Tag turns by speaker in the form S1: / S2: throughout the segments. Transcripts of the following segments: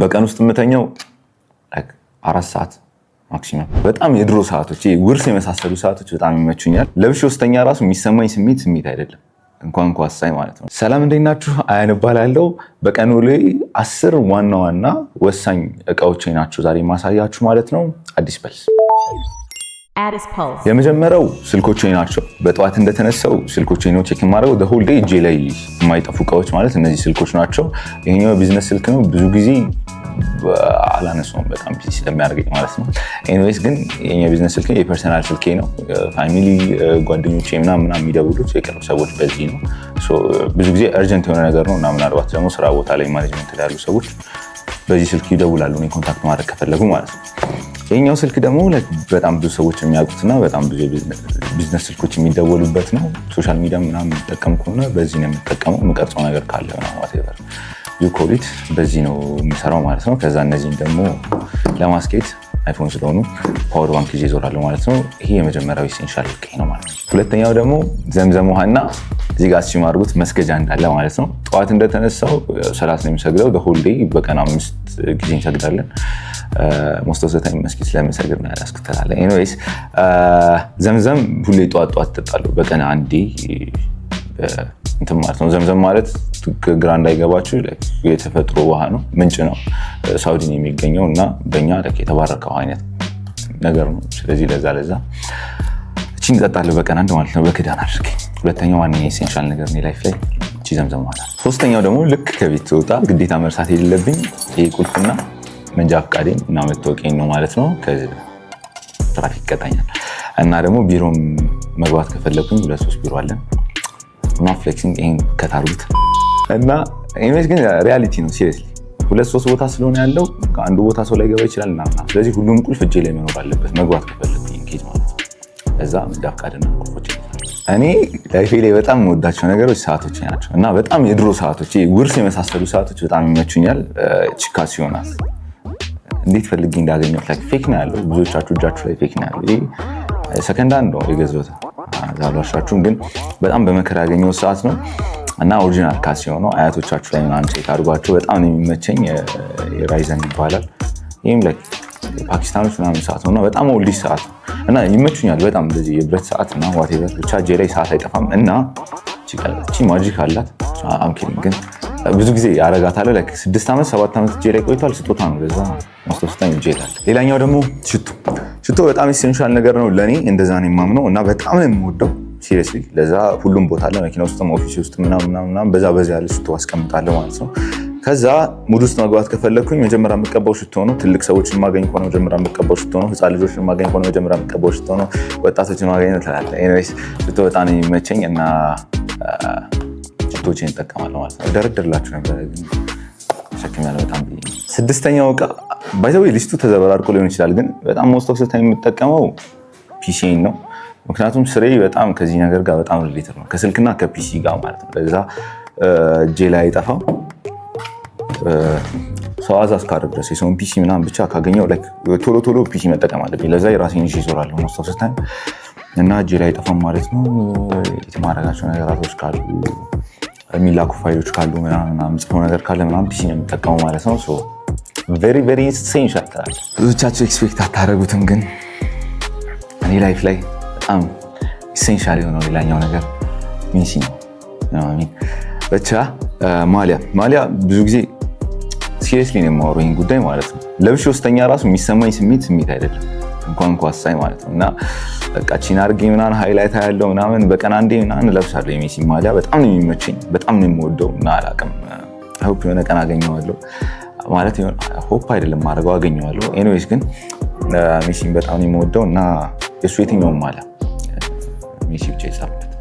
S1: በቀን ውስጥ የምተኛው 4 ሰዓት maximum። በጣም የድሮ ሰዓቶች፣ ውርስ የመሳሰሉ ሰዓቶች በጣም ይመቹኛል። ለብሼ ስተኛ ራሱ የሚሰማኝ ስሜት ስሜት አይደለም፣ እንኳን ኳስ ሳይ ማለት ነው። ሰላም፣ እንዴት ናችሁ? አያን እባላለሁ። በቀን ውሎዬ 10 ዋና ዋና ወሳኝ እቃዎች ናቸው ዛሬ ማሳያችሁ ማለት ነው። አዲስ ፐልስ።
S2: Addis Pulse.
S1: የመጀመሪያው ስልኮቼ ናቸው። በጠዋት እንደተነሳው ስልኮቼ ነው check የማደርገው። Whole day እጄ ላይ የማይጠፉ እቃዎች ማለት እነዚህ ስልኮች ናቸው። ይሄኛው የቢዝነስ ስልክ ነው። ብዙ ጊዜ አላነሳውም፣ በጣም busy ስለሚያደርገኝ ማለት ነው። Anyways ግን የኛ ቢዝነስ ስልክ የ personal ስልኬ ነው። Family፣ ጓደኞቼ ምናምን ምናምን የሚደውሉት የቅርብ ሰዎች በዚህ ነው። ብዙ ጊዜ urgent የሆነ ነገር ነው እና ምናልባት ደግሞ ስራ ቦታ ላይ management ላይ ያሉ ሰዎች በዚህ ስልክ ይደውላሉ እኔን contact ማድረግ ከፈለጉ ማለት ነው። ይሄኛው ስልክ ደግሞ በጣም ብዙ ሰዎች የሚያውቁትና በጣም ብዙ ቢዝነስ ስልኮች የሚደወሉበት ነው። Social media ምናምን የምጠቀም ከሆነ በዚህ ነው የምጠቀመው። የምቀርጸው ነገር ካለ whatever you call it በዚህ ነው የምሰራው ማለት ነው። ከዛ እነዚህን ደግሞ ለማስኬድ iPhone ስለሆኑ power bank ይዤ እዞራለሁ ማለት ነው። ይሄ የመጀመሪያው essential እቃ ነው ማለት ነው። ሁለተኛው ደግሞ ዘምዘም ውሃና እዚህ ጋር assume አድርጉት መስገጃ እንዳለ ማለት ነው። ጠዋት እንደተነሳው ሰላት ነው የሚሰግደው። Whole day በቀን አምስት ጊዜ እንሰግዳለን። Most of the time መስጊድ ስለምሰግድ ነው ያስኩት። Anyways ዘምዘም ሁሌ ጠዋት ጠዋት እጠጣለሁ፣ በቀን አንዴ እንትን ማለት ነው። ዘምዘም ማለት ግራ እንዳይገባችሁ የተፈጥሮ ውሃ ነው፣ ምንጭ ነው፣ ሳውዲ ነው የሚገኘው እና በእኛ የተባረከ ውሃ አይነት ነገር ነው። ስለዚህ ለዛ ለዛ እቺን እጠጣለሁ በቀን አንድ ማለት ነው፣ በክዳን አድርጌ። ሁለተኛው ዋነኛ essential ነገር እኔ life ላይ እቺ ዘምዘም ውሃ ናት። ሶስተኛው ደግሞ ልክ ከቤት ስወጣ ግዴታ መርሳት የሌለብኝ ይሄ ቁልፍና መንጃ ፈቃዴን እና መታወቂያን ነው ማለት ነው። ትራፊክ ይቀጣኛል። እና ደግሞ ቢሮም መግባት ከፈለኩኝ ሁለት ሶስት ቢሮ አለን እና flexing ይሄን ከታርጉት እና anyways ግን reality ነው፣ seriously ሁለት ሶስት ቦታ ስለሆነ ያለው ከአንዱ ቦታ ሰው ላይገባ ይችላል እና ስለዚህ ሁሉም ቁልፍ እጄ ላይ መኖር አለበት መግባት ከፈለኩኝ in case ማለት ነው። እዛ መንጃ ፈቃድና ቁልፎች። እኔ life ኤ ላይ በጣም የምወዳቸው ነገሮች ሰዓቶች ናቸው እና በጣም የድሮ ሰዓቶች፣ ውርስ የመሳሰሉ ሰዓቶች በጣም ይመቹኛል። ቺካሲዮ ናት። እንዴት ፈልጌ እንዳገኘሁት፣ like fake ነው ያለው። ብዙዎቻችሁ እጃችሁ ላይ fake ነው ያለው። ይሄ second hand ነው የገዛሁት፣ አልዋሻችሁም፣ ግን በጣም በመከራ ያገኘሁት ሰዓት ነው እና original ካሲዮ ነው። አያቶቻችሁ ላይ ምናምን check አድርጓቸው። በጣም ነው የሚመቸኝ። የራይዘን ይባላል። ይህም like ፓኪስታኖች ምናምን ሰዓት ነው እና በጣም old ሰዓት ነው እና ይመቹኛል በጣም እንደዚህ የብረት ሰዓት እና whatever ብቻ እጄ ላይ ሰዓት አይጠፋም እና እቺ magic አላት። I'm kidding፣ ግን ብዙ ጊዜ አረጋታለሁ። Like 6 ዓመት 7 ዓመት እጄ ላይ ቆይቷል። ስጦታ ነው፣ ለዛ ማስታወስታኝ እጄ ይላል። ሌላኛው ደግሞ ሽቶ። ሽቶ በጣም essential ነገር ነው ለእኔ፣ እንደዛ ነው የማምነው እና በጣም ነው የምወደው seriously። ለዛ ሁሉም ቦታ አለ፣ መኪና ውስጥም office ውስጥ ምናምን ምናምን በዛ በዛ ያለ ሽቶ አስቀምጣለሁ ማለት ነው። ከዛ mood ውስጥ መግባት ከፈለግኩኝ መጀመሪያ የምቀባው ሽቶ ነው። ትልቅ ሰዎችን የማገኝ ከሆነ መጀመሪያ የምቀባው ሽቶ ነው። ህፃን ልጆችን የማገኝ ከሆነ መጀመሪያ የምቀባው ሽቶ ነው። ወጣቶችን ማገኝ ትላለህ። Anyways ሽቶ በጣም ነው የሚመቸኝ እና ሽቶችን እጠቀማለሁ ማለት ነው። ደረድርላችሁ ነበረ ግን ሸክም ያለ በጣም ብዬ። ስድስተኛው እቃ፣ by the way list ኡ ተዘበራርቆ ሊሆን ይችላል፣ ግን በጣም most of the time የምጠቀመው PC ን ነው። ምክንያቱም ስራዬ በጣም ከዚህ ነገር ጋር በጣም related ነው፣ ከስልክና ከ PC ጋር ማለት ነው። ለዛ እጄ ላይ አይጠፋም። ሰው አዛ እስካደርግ ድረስ የሰውን PC ምናምን ብቻ ካገኘው ቶሎ ቶሎ PC መጠቀም አለብኝ። ለዛ የራሴን ይዤ እዞራለሁ most of the time እና እጄ ላይ አይጠፋም ማለት ነው። የተማረጋቸው ነገራቶች ካሉ፣ የሚላኩ ፋይሎች ካሉ ምናምን፣ ጽፈው ነገር ካለ ምናምን PC ነው የምጠቀመው ማለት ነው። Very very essential ትላለህ። ብዙዎቻችሁ expect አታደርጉትም፣ ግን እኔ life ላይ በጣም essential የሆነው ሌላኛው ነገር ሜሲ ነው። ብቻ ማሊያ። ማሊያ ብዙ ጊዜ seriously ነው የማወራው ይህን ጉዳይ ማለት ነው። ለብሼ ስተኛ ራሱ የሚሰማኝ ስሜት ስሜት አይደለም፣ እንኳን ኳስ ሳይ ማለት ነው። እና በቃ ቺን አድርጌ ምናምን highlight ያለው ምናምን በቀን አንዴ ምናምን እለብሳለሁ። የሜሲ ማሊያ በጣም ነው የሚመቸኝ፣ በጣም ነው የምወደው እና አላውቅም፣ hope የሆነ ቀን አገኘዋለሁ ማለት hope አይደለም ማድረገው፣ አገኘዋለሁ። Anyways ግን ሜሲን በጣም ነው የምወደው እና የእሱ የትኛውም ማሊያ ሜሲ ብቻ የጻፈበት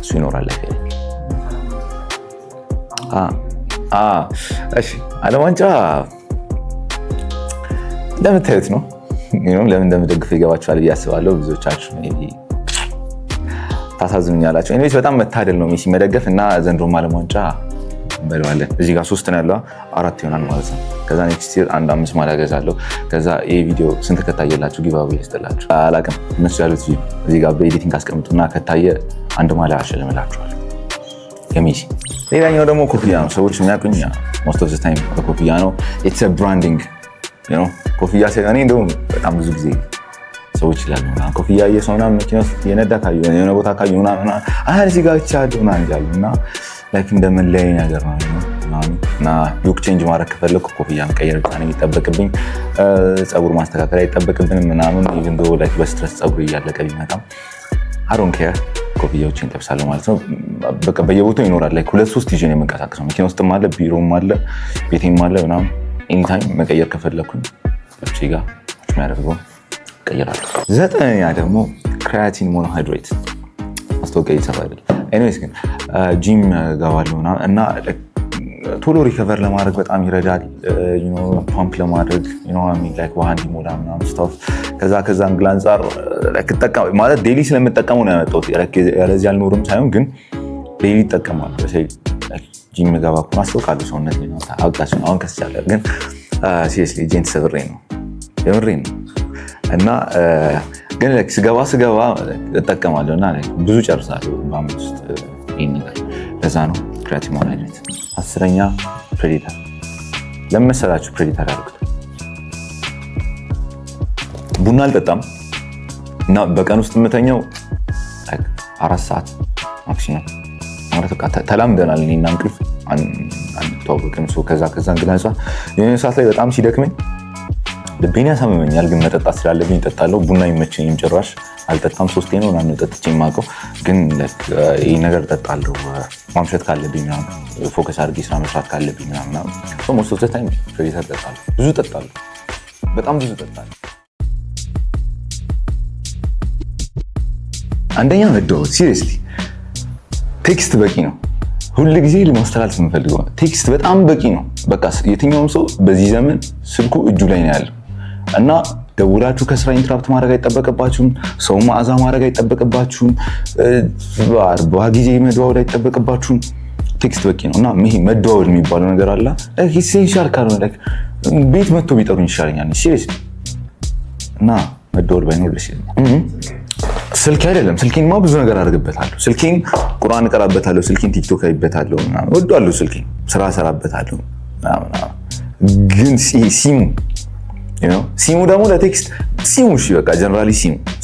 S1: እሱ ይኖራል ላይ። እሺ፣ ዓለም ዋንጫ እንደምታዩት ነው። ለምን እንደምደግፈው ይገባችኋል ብዬ አስባለሁ። ብዙዎቻችሁ ታሳዝኑኛላችሁ። Anyways በጣም መታደል ነው ሜሲ መደገፍ እና ዘንድሮም ዓለም ዋንጫ እንበለዋለን። እዚህ ጋር ሶስት ነው ያለው፣ አራት ይሆናል ማለት ነው። ከዛ next year አንድ አምስት ማሊያ እገዛለሁ። ከዛ ይህ ቪዲዮ ስንት ከታየላችሁ giveaway ልስጥላችሁ። አላቅም፣ እነሱ ያሉት እዚህ ጋር በ editing አስቀምጡና ከታየ አንድ ማሊያ አሸልምላችኋለሁ የሜሲ። ሌላኛው ደግሞ ኮፍያ ነው። ሰዎች የሚያውቁኝ Most of the time በኮፍያ ነው። It's branding ኮፍያ። እኔ እንደውም በጣም ብዙ ጊዜ ሰዎች ይላሉ ምናምን፣ ኮፍያ እየሰው ምናምን መኪና ውስጥ የነዳ ካዩ፣ የሆነ ቦታ ካዩ ምናምን እዚህ ጋር ይቻሉ ምናምን ይላሉ። እና like እንደ መለያይ ነገር ነው ምናምን። እና look change ማድረግ ከፈለኩ ኮፍያ መቀየር ብቻ ነው የሚጠበቅብኝ። ፀጉር ማስተካከል አይጠበቅብንም ምናምን። Even though like በ stress ፀጉር እያለቀ ቢመጣም I don't care፣ ኮፍያዎችን ለብሳለሁ ማለት ነው። በቃ በየቦታው ይኖራል። Like ሁለት ሶስት ይዤ ነው የምንቀሳቀሰው። መኪና ውስጥም አለ፣ ቢሮም አለ፣ ቤቴም አለ ምናምን። Anytime መቀየር ከፈለኩኝ ልብሴ ጋር የሚያደርገው እቀይራለሁ። ዘጠነኛ ደግሞ creatine monohydrate። ማስታወቂያ እየሰራ አይደለም። Anyways ግን ጂም ገባለሁ ምናምን እና ቶሎ recover ለማድረግ በጣም ይረዳል። ፓምፕ ለማድረግ፣ like ውሃ እንዲሞላ ምናምን stuff። ከዛ angle አንጻር ማለት daily ስለምጠቀመው ነው ያመጣሁት። ያለዚህ አልኖርም ሳይሆን ግን daily እጠቀማለሁ። ጂም ገባ ከሆነ አስታውቃለሁ፣ ሰውነት አውቃለሁ። አሁን ከስቻለሁ ግን seriously እጄን ተሰብሬ ነው፣ የምሬን ነው። እና ግን ስገባ ስገባ እጠቀማለሁ እና ብዙ ጨርሳለሁ በአመት ውስጥ ይህን ነገር። ለዛ ነው creatine monohydrate። 10ኛ Predator። ለምን መሰላችሁ Predator ያልኩት? ቡና አልጠጣም እና በቀን ውስጥ የምተኛው 4 ሰዓት maximum ማለት በቃ ተላምደናል። እኔና እንቅልፍ አንተዋወቅም። ከዛ እንግዲህ አንጻር የሆነ ሰዓት ላይ በጣም ሲደክመኝ ልቤን ያሳምመኛል፣ ግን መጠጣት ስላለብኝ እጠጣለሁ። ቡና አይመቸኝም፣ ጭራሽ አልጠጣም። ሶስቴ ነው ምናምን ጠጥቼ የማውቀው፣ ግን ይህ ነገር እጠጣለሁ። ማምሸት ካለብኝ ምናምን፣ focus አድርጌ ስራ መስራት ካለብኝ ምናምን most of the time Predator እጠጣለሁ። ብዙ እጠጣለሁ፣ በጣም ብዙ እጠጣለሁ። አንደኛ መደወል፣ seriously text በቂ ነው። ሁል ጊዜ ለማስተላለፍ የምፈልገው text በጣም በቂ ነው። በቃ የትኛውም ሰው በዚህ ዘመን ስልኩ እጁ ላይ ነው ያለው እና ደውላችሁ ከስራ interrupt ማድረግ አይጠበቅባችሁም። ሰው ማዕዛ ማድረግ አይጠበቅባችሁም። አርባ ጊዜ መደዋወል አይጠበቅባችሁም። Text በቂ ነው እና ይሄ መደዋወል የሚባለው ነገር አለ essential ካልሆነ ቤት መጥቶ ቢጠሩኝ ይሻለኛል። Serious እና መደወል ባይኖር ደስ ይለኛል። ስልክ አይደለም፣ ስልኬንማ ብዙ ነገር አድርግበታለሁ። ስልኬን ቁርአን እቀራበታለሁ። ስልኬን ቲክቶክ አይበታለሁ ምናምን እወደዋለሁ። ስልኬን ስራ እሰራበታለሁ ምናምን። ግን ሲሙ ደግሞ ለ text ሲሙ እሺ በቃ generally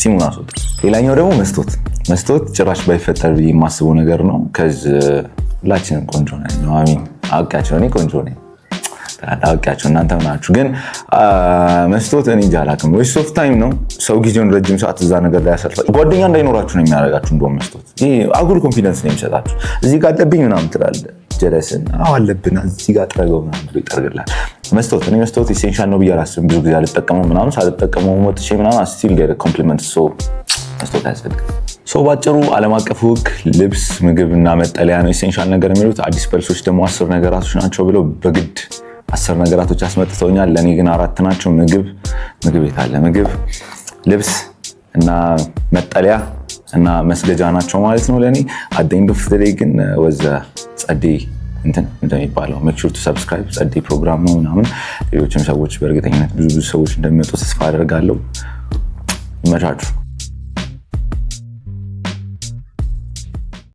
S1: ሲሙን አስወጡ። ሌላኛው ደግሞ መስቶት። መስቶት ጭራሽ ባይፈጠር ብዬ የማስበው ነገር ነው። 'Cause ሁላችንም ቆንጆ ነን። I mean አውቃቸው፣ እኔ ቆንጆ ነኝ አውቃቸው፣ እናንተም ናችሁ። ግን መስቶት እኔ እንጃ አላውቅም። Waste of time ነው። ሰው ጊዜውን ረጅም ሰዓት እዛ ነገር ላይ ያሳልፋል። ጓደኛ እንዳይኖራችሁ ነው የሚያደርጋችሁ። እንደውም መስቶት ይሄ አጉል confidence ነው የሚሰጣችሁ። እዚህ ጋር አለብኝ ምናምን ትላለህ። ጀለስን አዎ አለብን እዚህ ጋር ጥረገው ምናምን ብሎ ይጠርግልሃል። መስታወት፣ እኔ መስታወት essential ነው ብዬ አላስብም። ብዙ ጊዜ አልጠቀመው ምናምን፣ ሳልጠቀመው ወጥቼ ምናምን still get compliment፣ so መስታወት አያስፈልግም። So ባጭሩ ዓለም አቀፉ ሕግ ልብስ፣ ምግብ እና መጠለያ ነው essential ነገር የሚሉት። አዲስ ፐልሶች ደግሞ 10 ነገራቶች ናቸው ብለው በግድ 10 ነገራቶች አስመጥተውኛል። ለእኔ ግን አራት ናቸው። ምግብ የት አለ? ምግብ፣ ልብስ እና መጠለያ እና መስገጃ ናቸው ማለት ነው ለእኔ። At the end of the day ግን ወዘ ጸዴ እንትን እንደሚባለው make sure to subscribe። ጸዴ ፕሮግራም ነው ምናምን። ሌሎችም ሰዎች በእርግጠኝነት ብዙ ብዙ ሰዎች እንደሚመጡ ተስፋ አደርጋለሁ። ይመቻችሁ።